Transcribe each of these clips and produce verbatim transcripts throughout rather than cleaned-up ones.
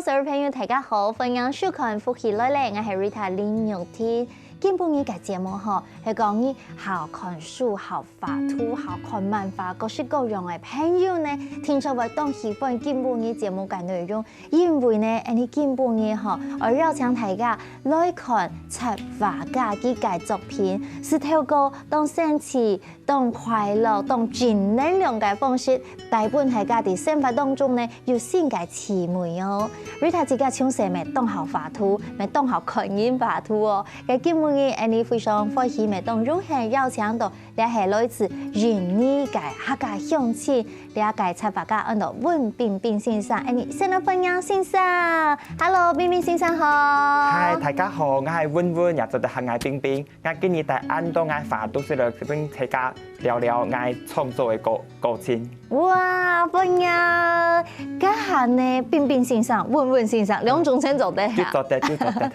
所有朋友，大家好，歡迎收看《福氣來了》，𠊎係Rita林玉婷。今晡日个節目吼，係講你好看書、好畫圖、好看漫畫，各式各樣个朋友呢，定著會當喜歡今晡日節目个內容。因為呢，𠊎俚今晡日吼，愛邀請大家來看插畫家佢个作品，係透過當生趣、當快樂、當正能量个方式，帶分大家在生活當中呢，有新个趣味哦。Rita自家從細乜當好畫圖，乜當好看人畫圖哦。該今晡日，𠊎俚非常歡喜，乜當榮幸邀請到，這係來自印尼个客家鄉親，這个插畫家安到溫冰冰先生，𠊎俚先來歡迎先生。Hello，冰冰先生好。嗨，大家好，𠊎係溫溫，也做得喊𠊎冰冰。 𠊎今日帶恁多𠊎畫圖書來分大家聊聊𠊎創作个過過程。哇，歡迎！這下呢，冰冰先生、溫溫先生，兩種稱做得哈。就做得，就做得。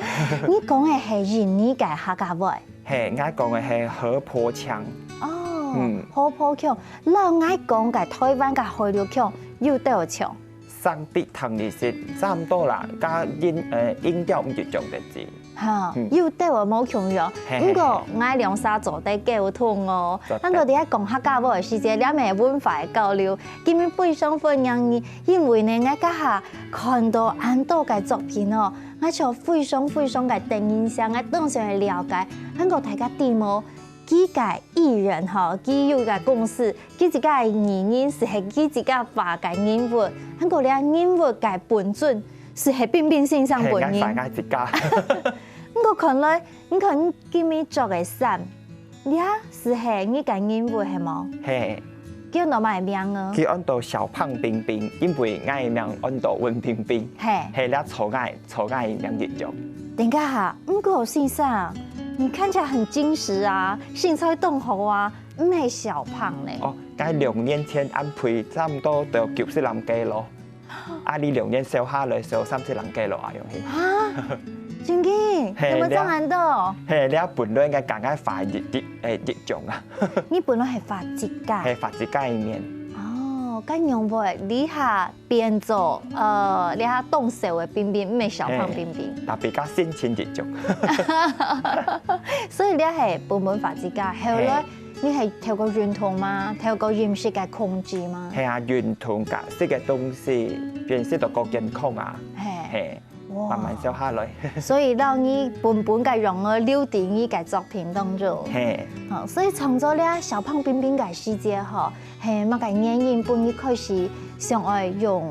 你講个係印尼个客家話？係，𠊎講个係河婆腔。哦，嗯。河婆腔，摎𠊎講个台灣个海陸腔有兜像。 聲調聽起來差毋多啦，加音呃音調毋一樣个字。哈，嗯。有兜仔無共樣。嘿嘿嘿。毋過𠊎兩儕做得溝通哦。做得。咱到底愛講客家話个時節，這乜文化个交流，今日非常歡迎你，因為呢，𠊎這下看到恁多个作品哦，𠊎就非常非常个得人惜，𠊎當想愛了解，恁過大家知無？ 佢个藝人吼，佢有一个公司，佢自家个藝人係係佢自家畫个人物，還過這人物个本尊係係冰冰先生本人。係，𠊎畫𠊎自家。毋過看來，你看你今日著个衫，這係係你个人物係無？係。叫做麼个名啊？佢安到小胖冰冰，因為𠊎个名安到溫冰冰。係。係，這著𠊎 著𠊎个名字。等一下哈，毋過先生，你看起來很精實啊，身材當好啊，毋係小胖呢。哦，該兩年前恁肥差毋多都九十零斤咯。啊，你兩年瘦下來瘦三十零斤咯，啊，樣係。哈？真个？係，有無有恁多？係，這本來應該講𠊎畫一一誒一種啊。你本來係畫自家？係，畫自家个面。哦，該仰會這下 變做，呃，這下當瘦个冰冰，毋係小胖冰冰。係，特別較新鮮一種。所以這係本本畫自家，後來係。你係透過運動嗎？透過飲食个控制嗎？係啊，運動加食个東西，變食到較健康啊。係。係，哇。慢慢瘦下來。所以讓你本本个樣仔留在你个作品當中。係。好，所以創作這小胖冰冰个時節吼， 係麼个原因分你開始想愛用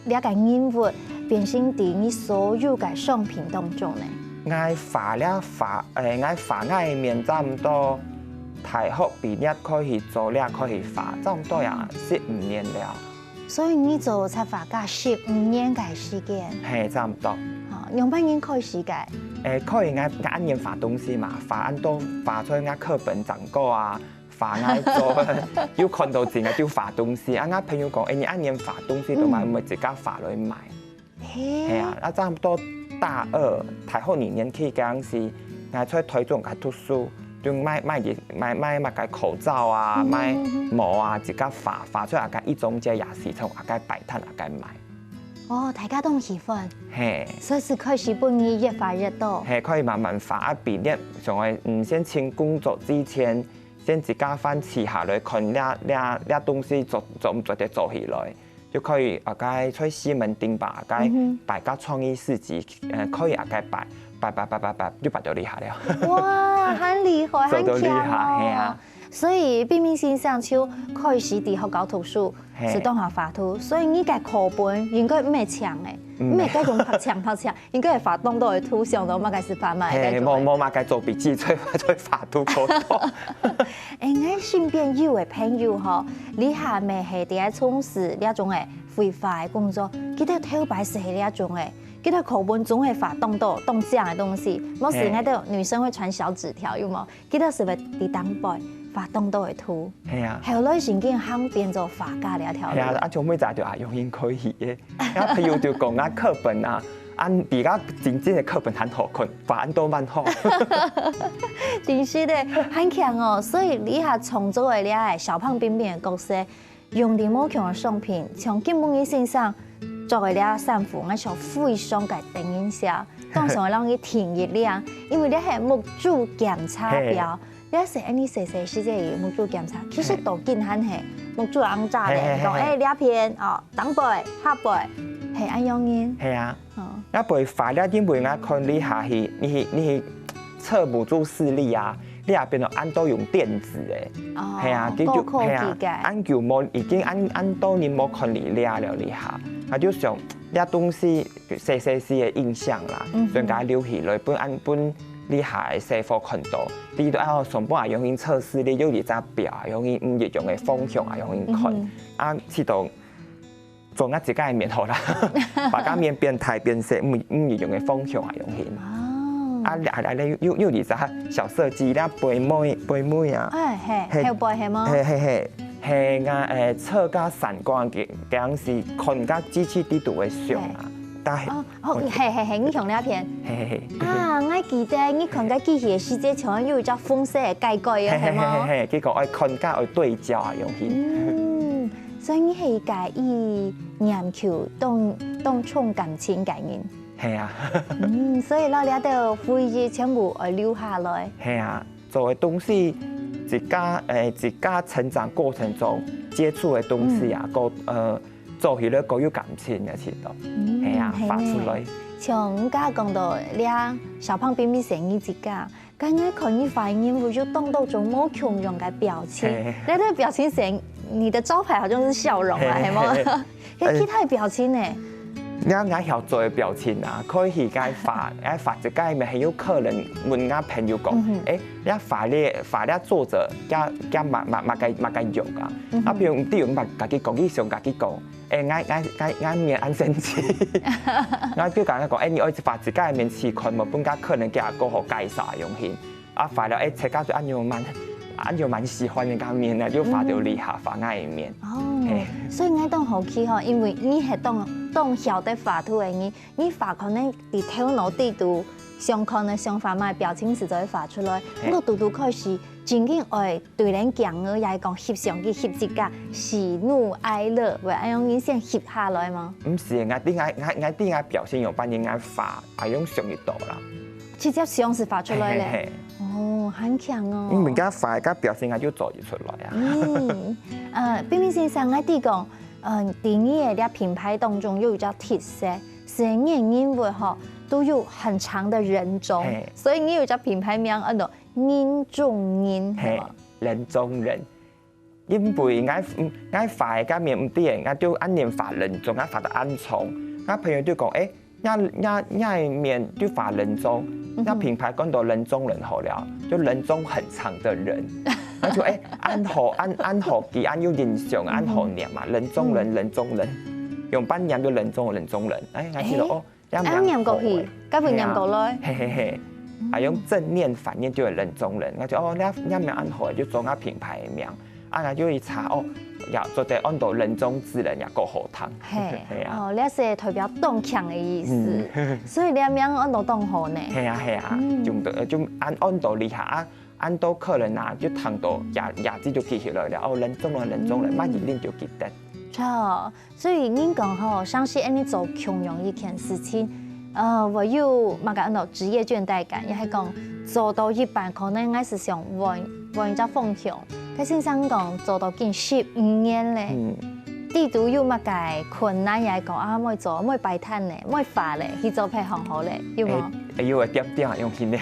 這个人物變成在你所有个商品當中呢？𠊎畫這畫，誒，𠊎畫𠊎个面差毋多大學畢業開始做這開始畫，差毋多也十五年了。所以你做插畫家十五年个時間？係，差毋多。哦，仰般人開始个？誒，可以𠊎𠊎恁樣畫東西嘛，畫恁多畫出𠊎課本上課啊， 畫𠊎做，有看到錢𠊎就畫東西。啊，𠊎朋友講，誒，你恁樣畫東西，都買，嗯。毋會自家畫來賣。係。係啊，啊，差毋多大二，大學二年級該陣時，𠊎在台中該讀書，就賣賣个賣賣麼个口罩啊，嗯，賣帽啊，自家畫畫出來，該一中街夜市，從該擺攤該賣。哦，大家都喜歡。係。所以係開始分你越畫越多。係，可以慢慢畫，啊，畢業，想愛，嗯，先尋工作之前， 先自家翻試下來看這這這東西做做毋做得做起來，就可以啊，該在西門町吧，該，嗯哼。擺个創意市集，呃，可以啊，該擺擺擺擺擺擺，就擺到這下了。哇，很厲害，做到這下，很強哦。係啊。所以冰冰先生就開始在學校讀書，係。係當下畫圖，所以你个課本應該毋係淨个，嗯。毋係該用白淨白淨， 應該係畫當多个圖像咯，麼个係畫麼个係，做个。無無麼个做筆記，做做畫圖過多。誒，𠊎身邊有个朋友吼，這下乜係在該從事這種个繪畫个工作，佢兜頭擺係係這種个，佢兜課本總係畫當多當靚个東西，無時，係。𠊎兜女生會傳小紙條，有無？ 佢兜係會在頂背畫當多个圖。係啊。後來正經行變做畫家這條路。係啊，啊，像每隻就啊，用心可以个。啊，譬如就講啊，課本啊，啊，比較真正个課本還好看，畫恁多漫畫。真係个，很強哦！所以你這下創作个這个小胖冰冰个角色， 用在無共个商品，像今晡日先生著个這衫褲，𠊎想非常个得人惜，當想愛讓佢停一領，因為這係目珠檢查表。你係恁呢細細時節有目珠檢查，其實到今還係目珠紅炸咧，嘿嘿嘿嘿。講，欸，這片哦，頂背、下背，係恁樣呢。係啊，哦。該背花了，因為𠊎看你下去，你去你去測目珠視力啊，你也變到恁多用電子的。哦，係啊，佢就，高科技个。係啊，恁久無，已經恁，恁多年無看你了了，你下，𠊎就想，這東西細細時个印象啦，嗯哼。所以共留起來，分恁分你下个細伙看到，知道啊，上班也用心測試，你有一隻表，用心，嗯，用个方向啊，用心看。嗯哼。啊，試到 做𠊎自家个面好啦，把該面變大變細，毋，毋一樣个方向啊，用心。哦。啊，來來來，有，有一隻小設計，這背尾，背尾啊。哎，嘿，嘿，後背係無？嘿嘿嘿，係𠊎，誒，測該散光个，當時看該機器底肚个相啊，嘿。但係，哦，哦，嘿嘿嘿，你用這片。嘿嘿嘿。啊，𠊎記得你看該機器个時節，像有一隻紅色个蓋蓋个，嘿嘿嘿嘿嘿，係無？結果愛看該愛對焦啊，用心。嗯。 所以你係一個以籃球當，當重感情个人。係啊。嗯，所以摎這兜回憶全部愛留下來。係啊，做个東西，自家，誒，自家成長過程中接觸个東西啊，嗯。過，呃，做起來過有感情个程度。嗯，係啊，係呢。發出來。像你剛剛講到這小胖冰冰先生自家， 剛剛看你畫个人物就當多種無共樣个表情，嘿。該个表情係，你的招牌好像是笑容啊，嘿，係無？嘿，嘿。該其他个表情呢？𠊎，𠊎曉做个表情啊，可以去該畫，該畫一個面，還有可能問𠊎朋友講，嗯哼。欸，你畫這，畫這作者，佢，佢麼，麼，麼个，麼个樣啊？嗯哼。啊，比如，比如，𠊎家己講，佢想家己講， 欸，𠊎，𠊎，𠊎，𠊎面恁生趣。𠊎就同佢講，欸，你愛畫一個面試看無，分佢可能佢也過好介紹用心。啊，畫了，欸，自家就恁樣蠻，恁樣蠻喜歡个該面呢，就畫到這下，畫𠊎个面。哦，嘿。所以𠊎當好奇吼，因為你係當，當曉得畫圖个人，你畫可能在頭腦底肚想看个想法嘛，表情實在畫出來。嘿。毋過拄拄開始，正經愛 對人講个，也係講翕相機翕自家喜怒哀樂，會恁樣人先翕下來嗎？毋係，𠊎知𠊎，𠊎，𠊎知𠊎表情樣般，𠊎畫，啊，用想得到啦。直接想就畫出來咧。嘿，嘿，嘿。哦，還強哦。因為𠊎畫，𠊎表情𠊎就做得出來啊。嗯，呃，冰冰先生，𠊎知講，呃，在你个這品牌當中有一隻特色，係你个人物吼，都有很長的人中，嘿。所以你有一隻品牌名，安到 人中人，嘿，係無？人中人。因為𠊎，嗯，𠊎畫个該面毋對，𠊎就恁樣畫人中，𠊎畫到恁長。𠊎朋友就講，欸，𠊎，𠊎，𠊎个面就畫人中，嗯哼。𠊎品牌改到人中人好了，就人中很長的人。𠊎就，欸，恁好，恁，恁好記，恁有印象，恁好唸嘛，嗯。人中人，嗯。人中人，樣般唸就人中人中人。欸，𠊎知道，欸。哦， 恁樣唸過去，該會唸過來。嘿嘿嘿，啊，用正念反念就會人中人，𠊎就，哦，恁樣恁好，就做𠊎品牌个名。啊，𠊎就去查，哦，也做得安到人中之人也過好聽。嘿，係啊。哦，這係代表當強个意思。嗯。所以這名安到當好呢。係啊係啊，嗯。用得，呃，就安，安到這下啊，安到客人啊，就聽到牙，牙齒就記起來了，哦，人中人，人中人，嗯。嘛一定就記得。著， 所以人講吼，像係恁樣做共樣一件事情，呃，會有麼个安到職業倦怠感，也係講做到一半，可能𠊎係想換，換一隻方向。該先生講做到近十五年咧，嗯。底肚有麼个困難，也係講啊，愛做，愛擺攤咧，愛發咧，去做別行好咧，有無？欸，欸，有个點點用心咧。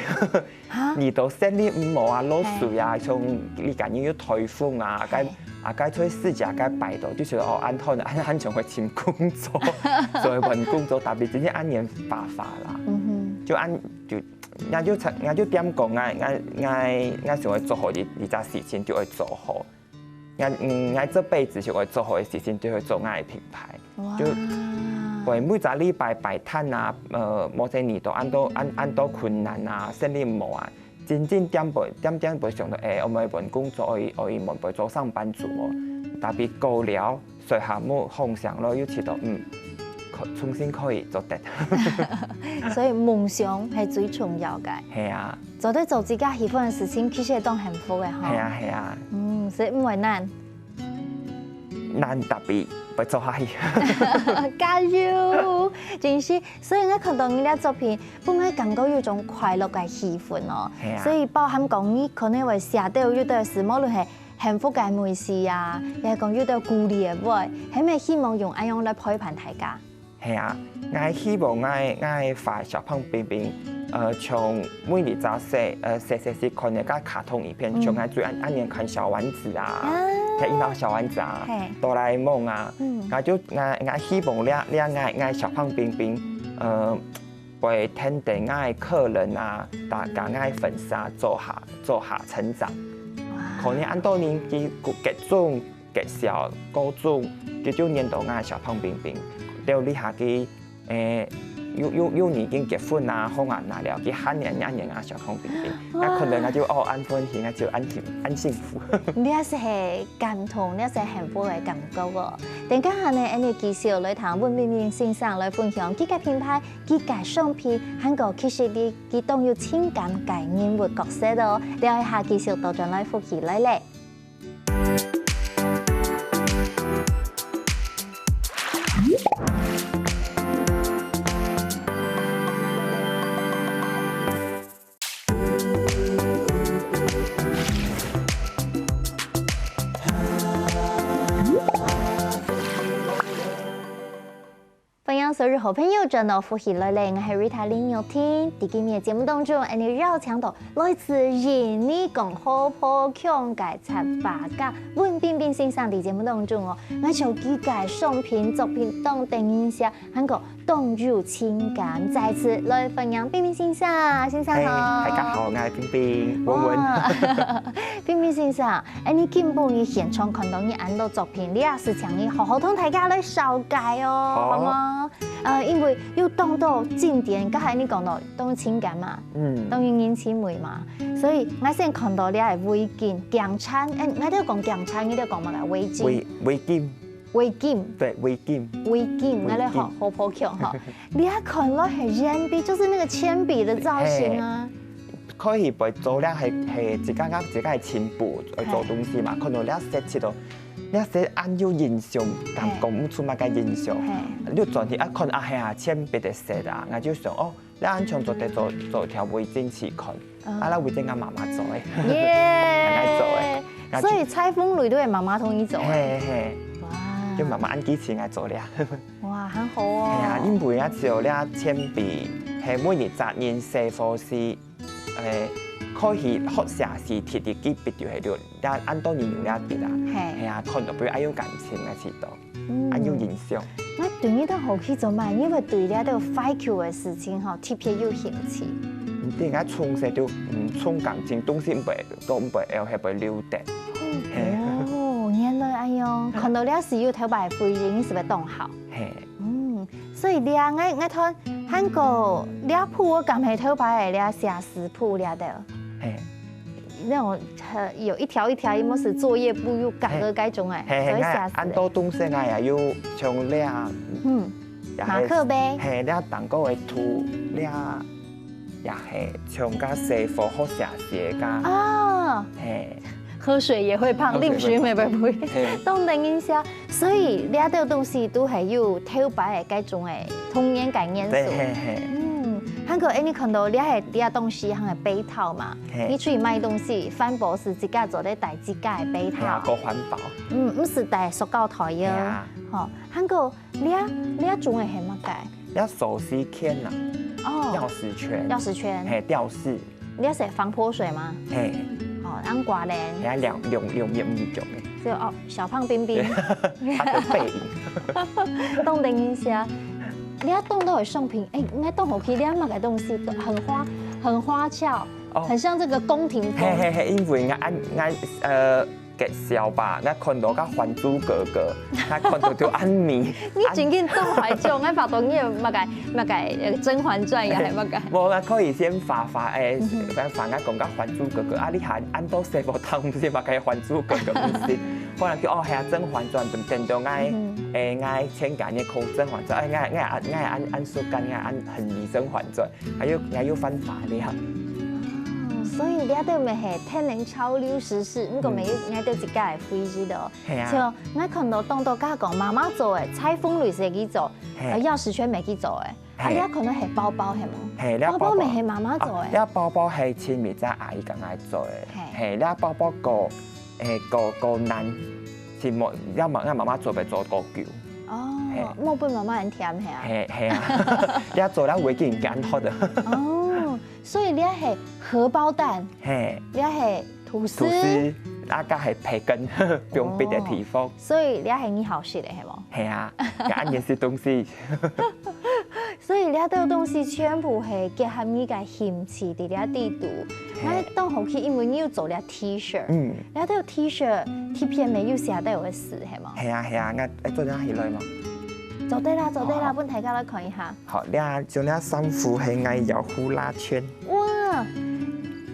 哈？遇到生理毋好啊，落水啊，嘿。像這幾年有颱風啊，該，嘿。啊，該出世界該擺到，就想哦，恁樣，恁，恁樣會尋工作，所以換工作，特別真正恁樣發發啦。嗯哼。就恁，就，𠊎就，𠊎就點講，𠊎，𠊎，𠊎，𠊎想愛做好一，一隻事情，就愛做好。 𠊎，嗯，𠊎這輩子想愛做好个事情，就係做𠊎个品牌。哇。就會每隻禮拜擺攤啊，呃，無細膩到，恁多，恁，恁多困難啊，生理毋好啊，真正點會，點點會想到，欸，𠊎愛換工作，愛，愛換會做上班族哦。Tapi過了，睡下目，放鬆了，又試到，嗯，可，重新可以做得。所以夢想係最重要个。係啊。 做得做自家喜歡个事情，其實係當幸福个吼。係啊，係啊。嗯，所以毋會難。難tapi，會做下去。加油！真是，所以𠊎看到你个作品，分𠊎感覺有種快樂个氣氛哦。係啊。所以包含講你可能會寫到有个係，無論係幸福个美食啊，也係講有个鼓勵个話，係毋係希望用恁樣來陪伴大家？係啊，𠊎希望𠊎𠊎畫小胖冰冰，呃，從每一隻細呃細細細看个卡通影片，嗯。像𠊎最愛愛看小丸子啊，啊。看一毛小丸子啊，嘿。哆啦A夢啊，嗯。𠊎就 𠊎𠊎希望這這𠊎𠊎小胖冰冰，呃，會跈等𠊎个客人啊，大家𠊎个粉絲啊，做下做下成長。哇。可能恁多人佢國國中、國小、高中，佢就認到𠊎小胖冰冰，到這下佢，誒，有有有人已經結婚啊，好啊，那了，佢還認還認𠊎小胖冰冰，哇。那可能𠊎就哦，恁歡喜，𠊎就恁幸恁幸福。你也係 感動，這係幸福个感覺哦。等一下呢，𠊎等繼續來聽溫冰冰先生來分享佢个品牌、佢个商品，還過其實佢佢當有情感个人物角色哦。尞一下繼續倒轉來福氣來了。 歡迎所有好朋友轉到福氣來了，𠊎係Rita林玉婷。在今日个節目當中，𠊎等邀請到來自印尼講好破腔个插畫家溫冰冰先生在節目當中哦。𠊎想佢个商品作品當得人惜， 還過當有情感，再次來歡迎冰冰先生，先生好。嘿，大家好，𠊎係冰冰，文文。哇，冰冰先生，哎，你今晡日現場看到你恁多作品，這也係請你好好同大家來紹介哦，好。好嗎？呃，因為有當多經典，剛才你講到當有情感嘛，嗯。當有人情味嘛，所以𠊎先看到這个圍巾，頸鏈，哎，𠊎兜講頸鏈，你兜講麼个？圍巾。圍圍巾。 圍巾。對，圍巾。圍巾，圍巾。𠊎來好好破腔哈。你看來係鉛筆，就是那個鉛筆的造型啊。嘿。可以會做了，係係自家个自家个親筆來做東西嘛，嘿。看到了色切到，了色恁有印象，但嘿。講毋出麼个印象。嘿。你轉去啊看啊，係啊，鉛筆个色啊，𠊎就想哦， 這恁樣做得做做條圍巾試看。嗯。啊，該圍巾𠊎媽媽做个。耶！𠊎做个。所以裁縫類都係媽媽同你做个。嘿嘿。哇。就媽媽恁支持𠊎做了。哇，很好哦。係啊，因為啊，只有這鉛筆，係每一隻人細個時，誒，開始學寫字，提提支筆就係了，也恁多人用這筆啊。嘿。係啊，看到比較有感情个程度。 嗯。恁有印象。𠊎對你兜好奇做麼个，你會對這兜懷舊个事情吼，特別有興趣？毋知，𠊎從細就，嗯，重感情，東西毋會，都毋會，會會留等。嘿。哦，原來恁樣，看到這時有頭擺回憶，你係毋係當好？嘿。嗯，所以這𠊎𠊎看，還過這簿，𠊎感覺頭擺个這寫字簿這兜。嘿。 那種，呃，有一條一條，有無係作業簿又夾个該種誒，嘿嘿，所以寫字誒。𠊎恁多東西𠊎也有像這，嗯，也係馬克杯。嘿，這當高个圖，這也係像个細科學寫寫个。哦。嘿。喝水也會胖，喝水會胖。啉水也會胖。嘿。當得人惜。 所以這兜東西都係有頭擺个該種个童年个元素。對，嘿嘿。嗯，還過，哎，你看到這係這東西，還係杯套嘛？嘿。你出去買東西，環保係自家做得帶自家个杯套。係啊，較環保。嗯，毋使帶塑膠袋个。係啊。吼，還過這這種个係麼个？這鎖匙圈啊。哦。鑰匙圈。鑰匙圈。嘿，吊飾。 你係防潑水嗎？嘿。哦，恁掛咧。人家兩兩兩面一種的。就哦，小胖冰冰。他的背影。當得人惜。你看當多个商品，哎，你看當好奇，你看麼个東西都很花，很花俏，哦。很像這個宮廷風。嘿嘿嘿，因為𠊎𠊎𠊎呃，國小吧，𠊎看到个《還珠格格》，𠊎看到就恁迷。 你真經當懷舊，𠊎發到你个麼个麼个呃《甄嬛傳》也係麼个？無，𠊎可以先畫畫，誒，嗯哼。畫畫，𠊎講个《還珠格格》，啊，你還恁多細部，當毋係麼个《還珠格格》，毋係。後來就哦，係啊，《甄嬛傳》，等等到𠊎，嗯哼。誒，𠊎前幾年考《甄嬛傳》，誒，𠊎𠊎𠊎恁恁熟，𠊎恁很迷《甄嬛傳》，還有還有翻法了。哦，所以這兜乜係天然潮流時事，毋過乜有𠊎兜自家个回憶咯。係啊。像𠊎看到當多家講媽媽做个裁縫類係佢做，係。呃，鑰匙圈乜佢做个。啊，係。這可能係包包係無？係，這包包。包包乜係媽媽做个。啊，這包包係前面隻阿姨摎𠊎做个。係。係，這包包過，誒，過，過難，係無，這媽，這媽媽做个做過久。哦，係。莫分媽媽恁忝係啊？係，係啊。這做了會緊乾好的。哦，所以這係荷包蛋，係。這係吐司。吐司，啊，該係培根，放別个地方。哦，所以這係你好食个係無？係啊，該恁樣食東西。所以這兜東西全部係結合你个興趣在這底肚。係。𠊎當好奇，因為你有做這T-shirt，嗯。這兜T-shirt特別乜有寫到个字係無？係啊，係啊，𠊎，誒，做得起來無？做得啦，做得啦，哦。分大家來看一下。 好，這像這衫褲係𠊎搖呼啦圈。哇！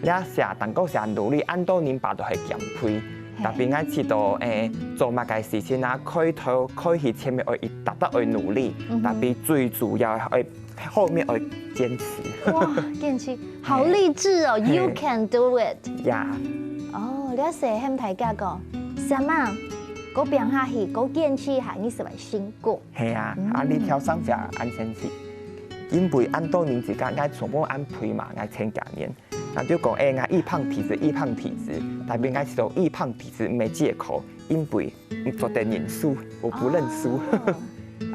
這寫，當過寫努力，恁多人擺到係減肥。係。Tapi𠊎知道，誒，做麼个事情啊，開頭開始前面愛一搭搭愛努力，嗯哼。Tapi最主要愛後面愛堅持。哇，堅持，好勵志哦，係。You can do it。呀。哦，這係喊大家講，什麼？過拚下去，過堅持下，你就會成功。 係啊，嗯。啊，這條衫褲恁神奇，因為恁多年自家，𠊎全部恁肥嘛，𠊎前幾年，啊就講，誒，𠊎易胖體質，易胖體質，tapi𠊎知道易胖體質毋係藉口，因為你做得認輸，我不認輸。哦。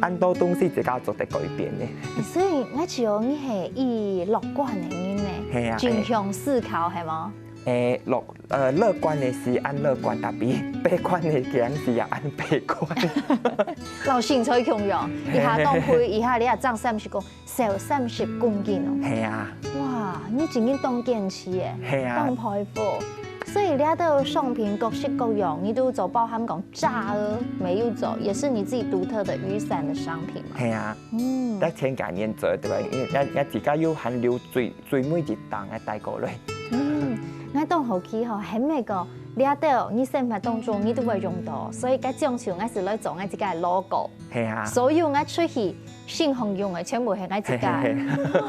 恁多東西自家做得改變个。所以𠊎知道你係以樂觀个人呢，係啊，正向思考，係無？ 誒，樂，呃，樂觀个時恁樂觀，tapi悲觀个時也恁悲觀。摎身材共樣，一下當肥，一下你也增三十公，瘦三十公斤哦。係啊。哇，你真經當堅持耶，係啊。當佩服。所以這兜商品各式各樣，你都做，包含講炸的，乜有做，也是你自己獨特的雨傘的商品嘛。係啊。嗯。在前幾年做，對吧？因為𠊎，𠊎自家有還留最 最尾一檔个帶過來。嗯，𠊎當好奇吼，係毋係講這兜你生活當中你都會用到，所以該種時𠊎就來做𠊎自家个logo。係啊。所有𠊎出去身項用个全部係𠊎自家个。係，係，係。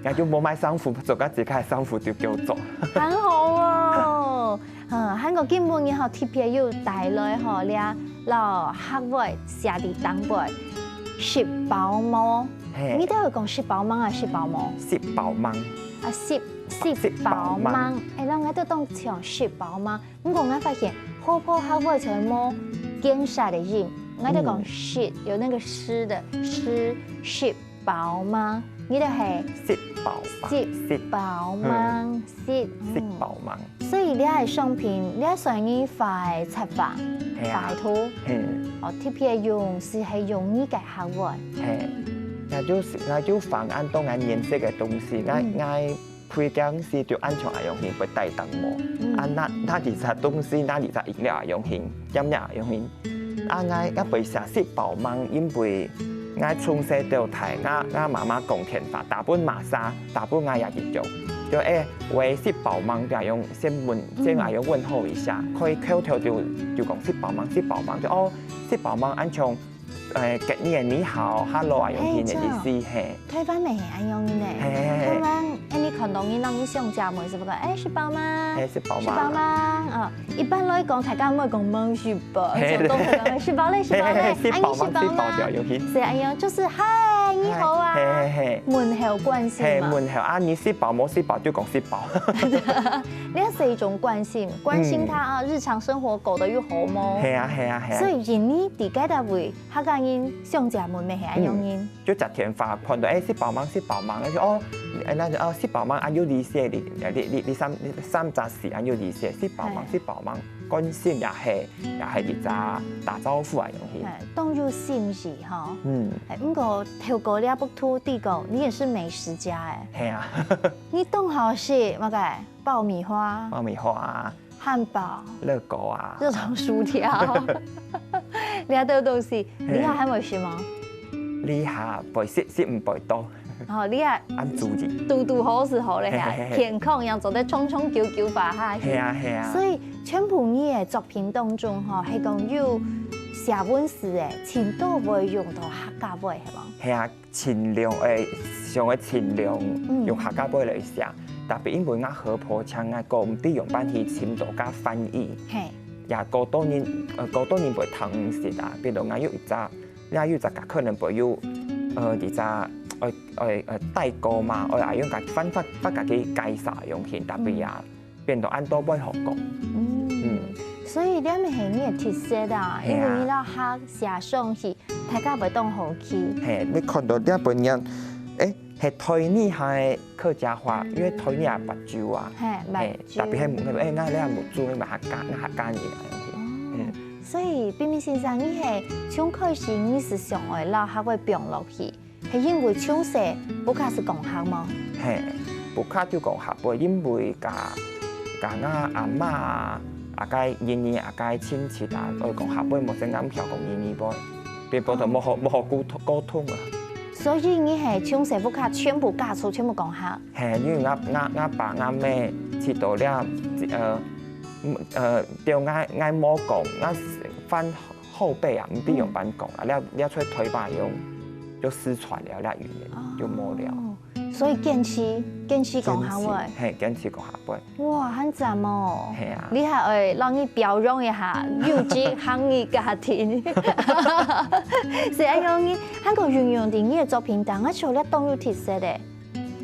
𠊎就無買衫褲，做𠊎自家个衫褲就叫做。很好哦。嗯，還過今晡日吼特別有帶來吼，這摎客話寫在頂背，食飽無？係。你兜會講食飽吂啊，食飽無？食飽吂。 啊，食，食飽吂。食飽吂。哎，人家都當像食飽吂，毋過𠊎發現，好好客話就無尖沙的音，𠊎都講食，有那個詩的詩，食飽吂，你都係食飽吂，食，食飽吂，嗯，食。食飽吂。所以這個商品，這算你發个策劃，係啊。擺渡，係。哦，特別用，係用你个客話。係，那就是，那就放恁多𠊎認識个東西，𠊎，𠊎 開講時就恁像恁樣形會帶動無？啊，那，那裡隻東西，那裡隻飲料恁樣形，飲料恁樣形。啊，𠊎，𠊎會寫食飽吂，因為𠊎從細到大，𠊎，𠊎媽媽講電話，打分媽媽，打分𠊎爺爺講，就，欸，喂，食飽吂，就恁樣先問，先恁樣問候一下，可以口頭就，就講食飽吂，食飽吂，就，哦，食飽吂，恁像 欸，今日你好，hello恁樣形个意思，係。台灣乜係恁樣个呢。係，係，係。台灣，欸，你看到人，人想食麼个，係毋係講，欸，食飽吂？係，食飽吂。食飽吂，啊，一般來講，大家毋會講吂食飽，係，像東北人，食飽咧，食飽咧，係，係，係，食飽吂，恁樣食飽吂。食飽吂，對，恁樣形。係恁樣，就係，嗨，你好啊。係，係，係。問候關心嘛。係，問候啊，你食飽無？食飽就講食飽。這係一種關心，關心他啊，日常生活過得有好無？係啊，係啊，係啊。所以印尼在該搭位 客家人想食麼个乜係恁樣形。嗯，就接電話，看到，欸，食飽吂，食飽吂，該就，哦，欸，該就，哦，食飽吂，恁樣理解哩，你，你，你三，你三隻字恁樣理解，食飽吂，係。食飽吂，關心也係，也係一隻打招呼恁樣形。係，當有心意吼。嗯。欸，毋過透過這幅圖，知講，你也是美食家欸。係啊。你當好食麼个？爆米花。爆米花啊。 漢堡、熱狗啊，這種薯條，這兜東西，係。這下還會食無？這下會食，食毋會多。哦，這下恁注意。堵堵好就好咧，係啊，係，係，係。健康樣做得長長久久活下去。係啊，係啊。所以全部你个作品當中吼，係講有寫文字个，盡多會用到客家話，係無？係啊。 盡量，欸，想愛盡量用客家話來寫。特別因為𠊎婆婆請𠊎講，毋知仰般去尋到个翻譯，嘿，也過多人，呃，過多人會聽毋識啊，比如𠊎有一隻，𠊎有一隻可能會有，呃，一隻，呃，呃，呃，代溝嘛，呃，用个方法，法个去解釋用去，特別啊，變到恁多會好講。嗯，所以這乜係你个特色啊，因為你摎客寫上去，大家會當好奇。嘿，你看到這本人，誒，係台語還係客家話？因為台語也目珠啊，嘿，嘿，目珠。特別係，誒，𠊎這目珠，你嘛客家，𠊎客家人啊。嗯。所以，冰冰先生，你係從開始你係想愛摎客話放落去，係因為從細屋下係講客無？嘿，屋下就講客話，因為甲，甲𠊎阿媽啊，啊个姨姨啊，啊个親戚啊，愛講客話，無先敢曉講姨姨話，變到無好，無好溝通，溝通啊。所以你係從細屋下全部家族全部講客？嘿，因為𠊎，𠊎，𠊎爸𠊎姆去到了，呃，嗯，呃，對，𠊎，𠊎無講，𠊎翻後背啊，毋知仰般講啊，了，了出台灣用，就失傳了，了語言就無了。哦，所以堅持，堅持講客話。堅持，嘿，堅持講客話。哇，很讚哦！係啊。你還愛讓你表揚一下，有志行你家庭。所以愛用你，還過運用在你个作品當中，我覺得當有特色的。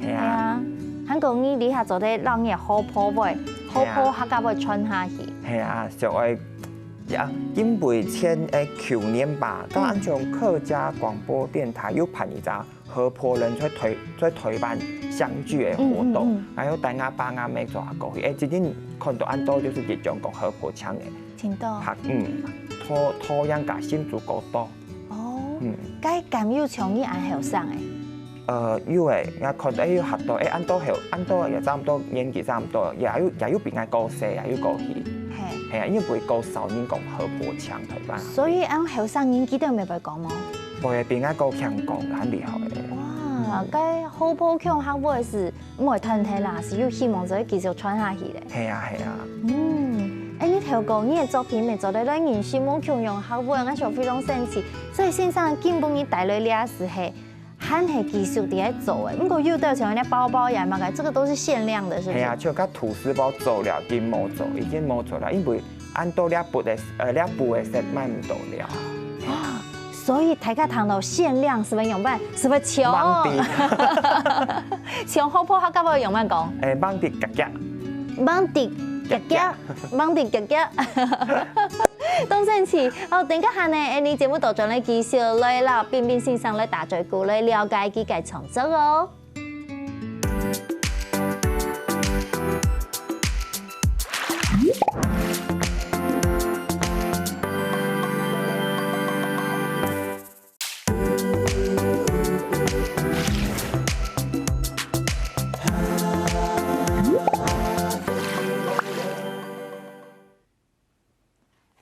係啊。係啊，還過你這下做得讓你个河婆話，河婆客家話傳下去。係啊，就愛，啊，因為前，誒，舊年吧，當然從客家廣播電台有辦一隻河婆人在台，在台灣相聚的活動，嗯，嗯，嗯。還有帶𠊎爸𠊎姆做下過去，誒，最近看到恁多就是一種講河婆腔的。聽到。客，嗯，多，多樣个新竹過多。 哦，嗯。該敢有像你恁後生誒？呃，有誒，𠊎看到誒有學到，誒，恁多後，恁多也差毋多年紀差毋多，也有，也有比𠊎過細，也有過去。嘿。係啊，因為過少人講河婆腔，對吧？所以恁後生人佢兜乜會講無？會比𠊎過強講，很厲害誒。哇，該河婆腔客話係 毋會斷忒啦，係有希望就會繼續傳下去咧。係啊，係啊。嗯，誒，你透過你个作品，乜做得來認識無共樣客話，𠊎想非常神奇。所以先生今晡日帶來這係，還係繼續在該做誒。毋過有兜像人家包包呀麼个，這個都是限量的，是不是？係啊，像該吐司包做了，已經無做，已經無做了，因為 恁多這布个，呃，這布个set賣毋到了。哇，所以大家聽到限量，係毋係仰般？係毋係搶？吂忒。搶好破客家話仰般講？誒，吂忒遽遽。吂忒遽遽，吂忒遽遽。當神奇。好，等一下呢，𠊎等節目倒轉來繼續來摎冰冰先生來打嘴鼓，來了解佢个創作哦。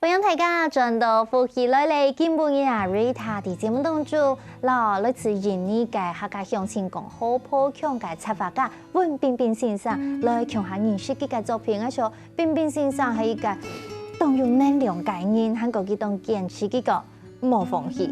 歡迎大家轉到福氣來了，今晡日啊，Rita在節目當中，摎來自印尼个客家鄉親講河婆腔个插畫家溫冰冰先生來共下認識佢个作品。𠊎想冰冰先生係一個當有能量个人，還過佢當堅持，佢講無放棄。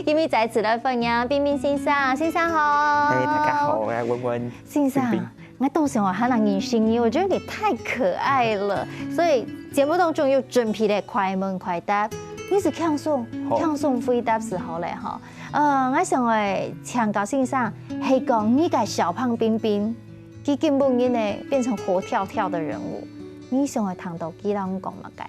今日再次來歡迎冰冰先生，先生好。誒，大家好，𠊎係溫溫。先生，冰冰。 𠊎當想愛喊你認識你，我覺得你太可愛了，所以節目當中有準備了快問快答，你係輕鬆，好。輕鬆回答就好了吼。呃，𠊎想愛請教先生，係講你个小胖冰冰，佢今晡日呢變成活跳跳的人物，你想愛聽到佢摎你講麼个？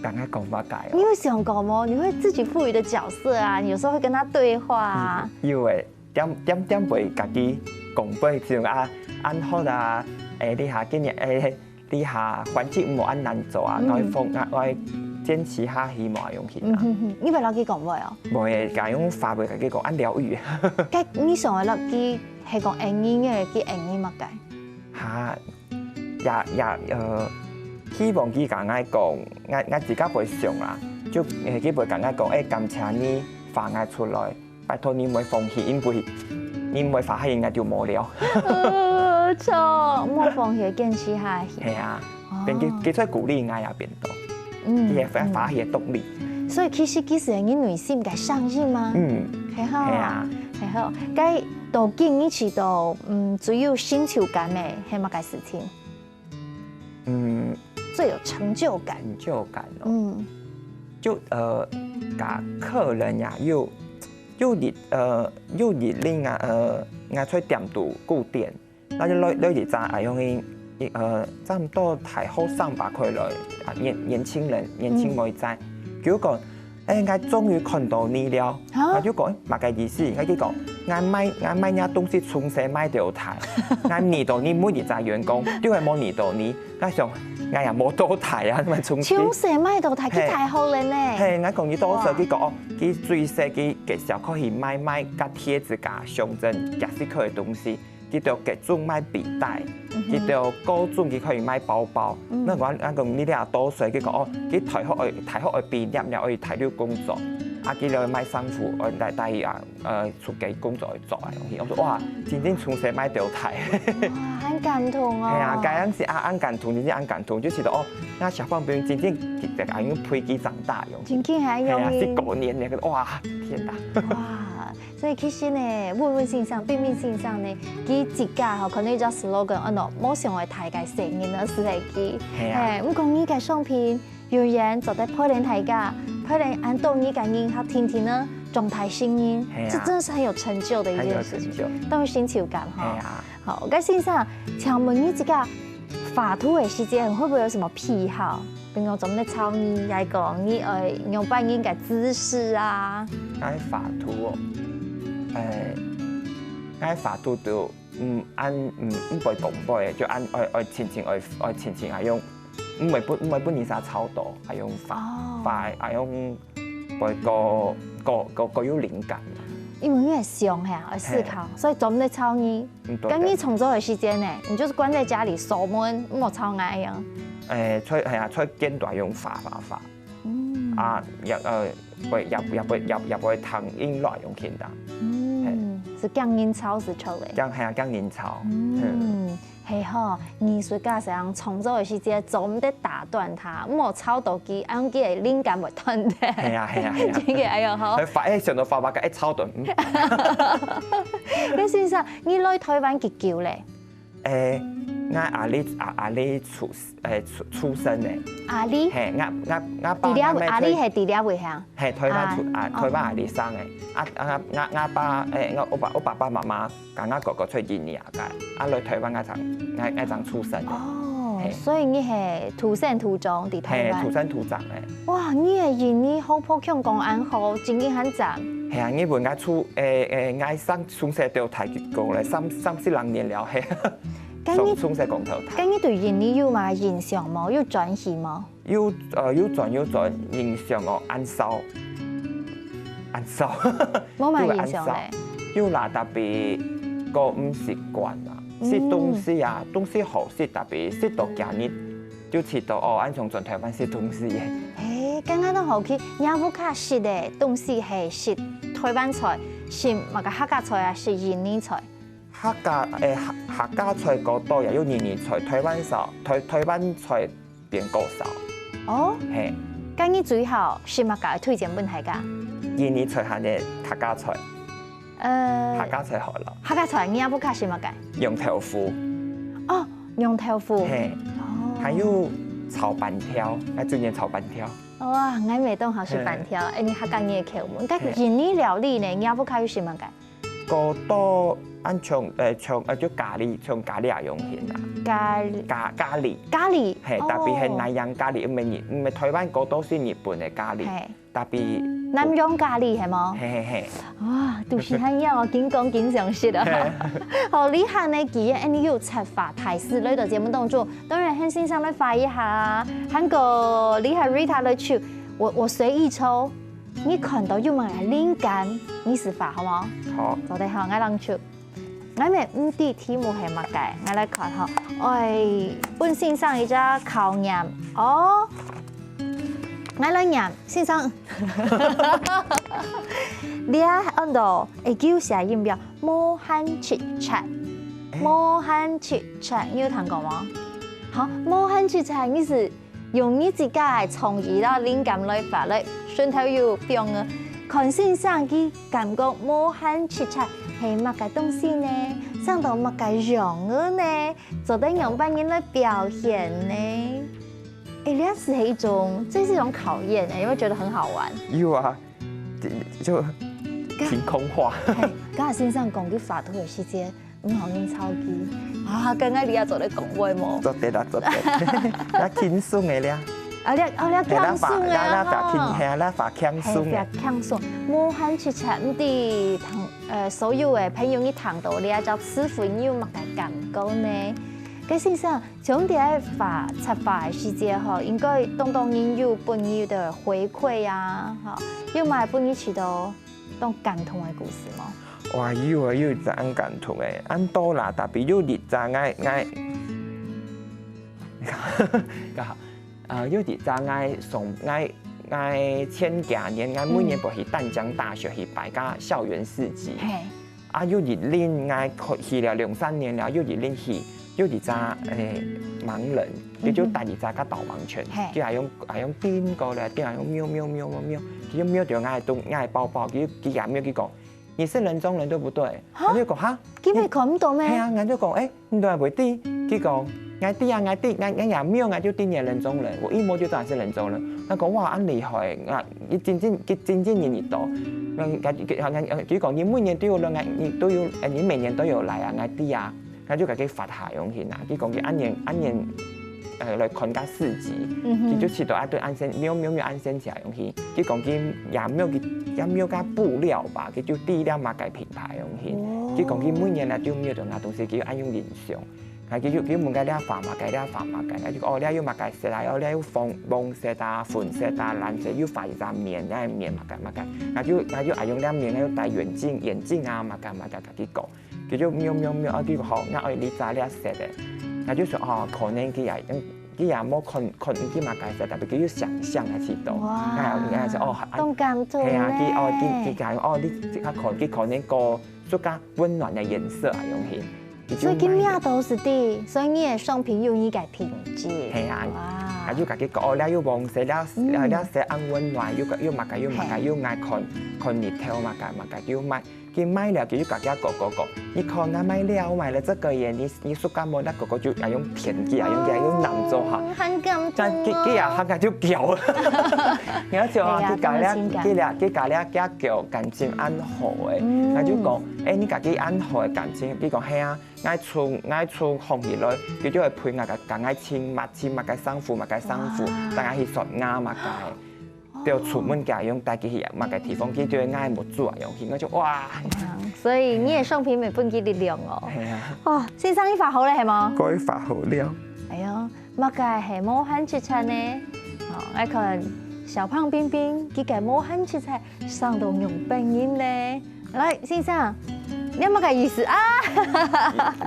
剛剛講麼个哦？你有想過嗎？你會自己賦予的角色啊，你有時候會跟他對話啊。有誒，點點點會家己講話，像啊，恁好啊，誒，這下今日，誒，這下環境無恁難做啊，嗯。𠊎會放，𠊎會堅持下去嘛，用去啊。嗯哼哼，你會摎佢講話哦？無誒，該用話會家己講，恁療癒。該你想愛摎佢係講英語个，佢英語麼个？哈， 也也呃，希望佢同𠊎講，𠊎𠊎自家會想啦，就呃佢會同𠊎講，誒，感謝你發𠊎出來，拜託你毋好放棄，因為你毋好放棄，𠊎就無了。呃，著，莫放棄，堅持下去。係啊，哦。變佢佢在鼓勵𠊎也變到，嗯，佢也發發起動力。所以其實其實你內心个聲音嘛，嗯，很好啊，很好。該到今你試著，嗯，最有成就感个係麼个事情？嗯，最有成就感。成就感哦。嗯，就呃，甲客人呀，又又日呃又日令啊，呃，𠊎在店肚顧店，該就來來一隻啊，用一呃，差不多大學生吧，可以來啊，年年輕人，年輕妹仔，佢講，哎，𠊎終於看到你了。啊？𠊎就講，哎，麼个意思？𠊎就講，𠊎賣𠊎賣若東西從細賣到大，𠊎遇到你每一隻員工，就係無遇到你。𠊎想，𠊎也無多大啊，麼个從細。從細賣到大，佢大學了呢。嘿，𠊎講你多少，佢講哦，佢最細佢介紹可以賣賣甲貼紙、甲胸針、甲西克个東西。 佢兜各種賣筆袋，佢兜高中佢可以賣包包。該𠊎𠊎講你這多歲，佢講哦，佢大學愛大學愛畢業了，愛大陸工作，啊佢兜賣衫褲，愛帶帶佢啊，呃，出去工作愛做个東西。𠊎說哇，真正從細賣到大。哇，很感動哦。係啊，該樣時啊，恁感動，真正恁感動，就覺得哦，該小朋友真正佢佢用陪佢長大，用。真正還用。係啊，十九年那個，哇，天哪！哇， 所以其實呢，問問先生，問問先生呢，佢自家吼，可能一隻slogan，安到無想愛大个細人仔係佢。係啊。嘿，毋過你个商品永遠做得陪伴大家，陪伴恁多你个人客天天呢，長大成人，係啊。這真的是很有成就的一件事情，很有成就。當有成就感哈。係啊。好，該先生，請問你自家畫圖的時間會不會有什麼癖好？ 比如講，做麼个草泥，也係講你愛仰般人个姿勢啊？𠊎畫圖哦，誒，𠊎畫圖就，嗯，恁，嗯，毋會動擺，就恁愛愛靜靜愛愛靜靜愛用，毋會分毋會分人家吵到，愛用畫，哦。畫愛用，會過過過過有靈感。因為你會想係啊，愛思考，嘿。所以做毋得吵你。 嗯，對，該你創作个時間呢，你就是關在家裡鎖門，莫吵𠊎樣。誒，在，係啊，在間肚用畫畫畫。嗯。啊，也，呃，會，也，也會，也，也會聽音樂用聽的。嗯，係。係驚人吵係著个。驚，係啊，驚人吵。嗯，係吼，藝術家係恁樣創作个時間，做毋得打斷佢，莫吵到佢，恁樣佢个靈感會斷忒。係啊，係啊，係啊。真个，哎喲，吼。會發，誒，想到發發个，誒，吵到，嗯。該先生， 你來臺灣幾久咧？誒，𠊎阿里阿阿里出誒出出生个。阿里？嘿，𠊎𠊎𠊎爸𠊎姆在，佇這位，阿里係佇這位係啊？嘿，臺灣出啊，臺灣阿里生个。啊啊𠊎𠊎爸誒，𠊎我爸我爸爸媽媽佮𠊎哥哥在印尼啊，該啊來臺灣𠊎正𠊎𠊎正出生个。哦，嘿。所以你係土生土長佇臺灣？嘿，土生土長个。 哇，你个印尼好，普通講恁好，真經還讚。係啊，你問𠊎出，誒誒，𠊎上從細到大講咧，三三十零年了，嘿。該你從從細講到大。該你對印尼有麼个印象無？有轉去無？有，呃，有轉有轉，印象哦，恁燒，恁燒。無麼个印象咧。有啦，特別過毋習慣啦，食東西啊，東西好食，特別食到今日。 就試著哦，恁像轉臺灣食東西个。嘿，剛剛都好奇，若屋下食个東西係食臺灣菜，食麼个客家菜啊，食印尼菜？客家誒客客家菜較多，也有印尼菜，臺灣少，臺臺灣菜變較少。哦，嘿，該你最好食麼个推薦分大家？印尼菜還係客家菜？ 呃，客家菜好了。客家菜，你也不客氣麼个？用豆腐。哦，用豆腐。嘿，哦。還有炒粄條，還中意炒粄條。哇，𠊎乜當好食粄條，誒，你客家人个口味。該印尼料理呢，你也不客氣食麼个？較多恁像，誒，像，誒，就咖哩，像咖哩也用得啊。咖哩。咖咖哩。咖哩。嘿，特別係南洋咖哩，毋係日，毋係臺灣較多係日本个咖哩。嘿。 Tapi 南洋咖哩係無？嘿嘿嘿。哇，肚屎還枵哦，緊講緊想食啊。好，這下呢，既然恁樣有策劃大師來到節目當中，當然喊先生來畫一下啊。還過這下Rita來抽，我我隨意抽，你看到有麼个靈感，你試畫好無？好。做得好，𠊎來抽。 𠊎乜毋知題目係麼个，𠊎來看吼。哎，分先生一隻考驗哦。𠊎來唸，先生。這安到，會叫寫音標，無閒直掣，無閒直掣，你有聽過無？好，無閒直掣，意思 用你自家个創意啦、靈感來發來，順頭又放啊。看先生佢感覺無閒直掣係麼个東西呢？生到麼个樣仔呢？做得仰般形來表現呢？哎，這是一種，這是一種考驗哎，有沒有覺得很好玩？有啊，就，就憑空畫。嘿，剛才先生講佢畫圖个時節，毋好恁操機。啊，剛剛你也做得講話無？做得啦，做得。較輕鬆个咧。啊，你，哦，你較輕鬆个啊，嘿，啦，畫，啦，啦，畫輕，吼。嘿，啦，畫輕鬆个。嘿，畫輕鬆。無閒直掣，毋知同，呃，所有个朋友你聽到這隻詞彙，你有麼个感覺呢？該先生， 像你在畫插畫个時節吼，應該當多人有分你个回饋啊，吼，有無分你試著當感動个故事無？哇，有啊，有一隻恁感動个，恁多啦，tapi有一隻𠊎，𠊎，啊，有一隻𠊎上，𠊎，𠊎前幾年，𠊎每年會去淡江大學去擺个校園市集。嘿。 啊，有一輪𠊎去，去了兩三年了，有一輪去，有一隻，誒，盲人，佢就帶一隻个導盲犬，嘿。佢還用，還用叮過來，叮，還用喵喵喵喵喵，佢就喵到𠊎个東，𠊎个包包，佢，佢也喵，佢講：「你是人中人對不對？」哈？我就講：「哈？」佢乜看毋到咩？係啊，𠊎就講：「誒， 你都還袂知？」佢講：「𠊎知啊，𠊎知，𠊎，𠊎也沒有，𠊎就知你係人中人，我一摸就知你是人中人。」𠊎講：「哇，恁厲害！」啊，佢真正，佢真正認得到。嗯，佢，佢，佢講：「你每年都有來，你都有，呃，你每年都有來啊，𠊎知啊。」𠊎就摎佢發下用心啊。佢講佢恁樣，恁樣，呃，來看个市集，嗯哼。佢就試著啊，對，恁生，沒有，沒有，沒有恁生起來用心。佢講佢也沒有，也沒有个布料吧，佢就知了麼个品牌用心。哦。佢講佢每年啊，就沒有對𠊎東西，佢就恁樣印象。 啊，佢就，佢問𠊎這畫麼个，這畫麼个，啊，就講：「哦，這有麼个色啊，哦，這有黃，黃色啊、粉色啊、藍色，又畫一隻面，這面麼个麼个。」啊，就，啊，就愛用這面，啊，又戴眼鏡，眼鏡啊，麼个麼个，摎佢講。佢就描描描，啊，佢講：「好，𠊎愛這隻這色个。」啊，就說：「哦，可能佢也，佢也無看，看佢麼个色，tapi佢有想像个去到。」哇，啊，啊，說：「哦，啊，當感動係啊，佢，哦，呢。佢，佢講，哦，你，佢可，佢可能个自家溫暖个顏色啊，用心。」 所以佢乜都係知，所以你个商品有你个品質。係啊，哇。啊，又摎佢講：「哦，這有黃色，這，嗯。這，這色恁溫暖，又，又麼个，又麼个，嘿。又𠊎看，看日頭麼个麼个，又買，佢買了，佢又摎佢哥哥講： 你看，𠊎買了，我買了這個耶，你，你自家摸。」那哥哥就愛用天氣啊，用，用男做哈。嗯，很感動哦。但佢，佢也，佢就噭了。然後就啊，哎呀，佢摎這，他們情感。佢摎，佢摎這隻狗感情恁好誒。嗯。他就講：「誒，你摎佢恁好个感情？」佢講：「係啊。」 𠊎出，𠊎出行起來，佢就會陪𠊎个，摎𠊎尋麼，尋麼个衫褲，麼个衫褲，哇。帶𠊎去刷牙麼个。哦。就出門佢用帶佢去麼个地方，佢就會𠊎目珠啊，用心，𠊎就哇。嗯，所以你个商品乜分佢力量哦。係啊。哦，先生，你畫好了係無？𠊎畫好了。哎喲，麼个係無閒直掣呢？哦，𠊎看小胖冰冰，佢个無閒直掣 生到仰般形呢？來，先生，你麼个意思啊？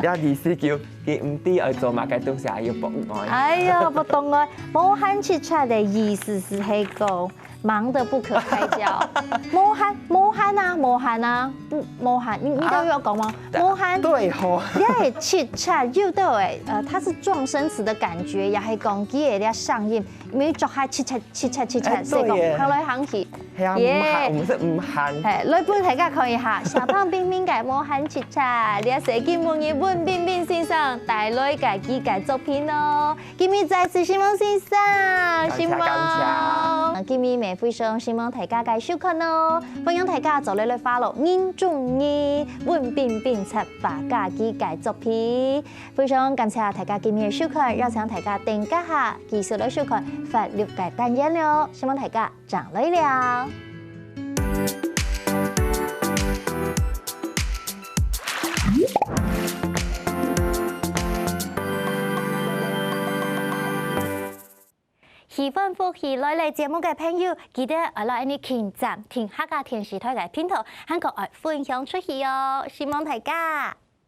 這意思就，佢毋知愛做麼个東西，又不愛。哎喲，不懂哦。無閒直掣个意思係講，忙得不可開交。無閒，無閒啊，無閒啊，不，無閒。你，你知道要講嗎？啊，無閒。對吼。你係直掣，又對誒，呃，它是狀聲詞的感覺，也係講佢个上音，因為做下直掣，直掣，直掣，哎，所以講，對耶。行來行去。 係啊，耶。毋閒，毋係毋閒。嘿，來分大家看一下，小胖冰冰个無閒直掣，這係今晡日溫冰冰先生帶來个佢个作品哦。今日再次承蒙先生，感謝，承蒙。感謝。今日乜非常承蒙大家个收看哦，歡迎大家做得來follow認真个溫冰冰插畫家佢个作品。非常感謝大家今日个收看，邀請大家等一下繼續來收看法律个單元哦，承蒙大家。 正來尞。喜歡福氣來了節目个朋友，記得愛來恁呢撳讚，聽客家電視台个頻道，還過愛分享出去哦！承蒙大家！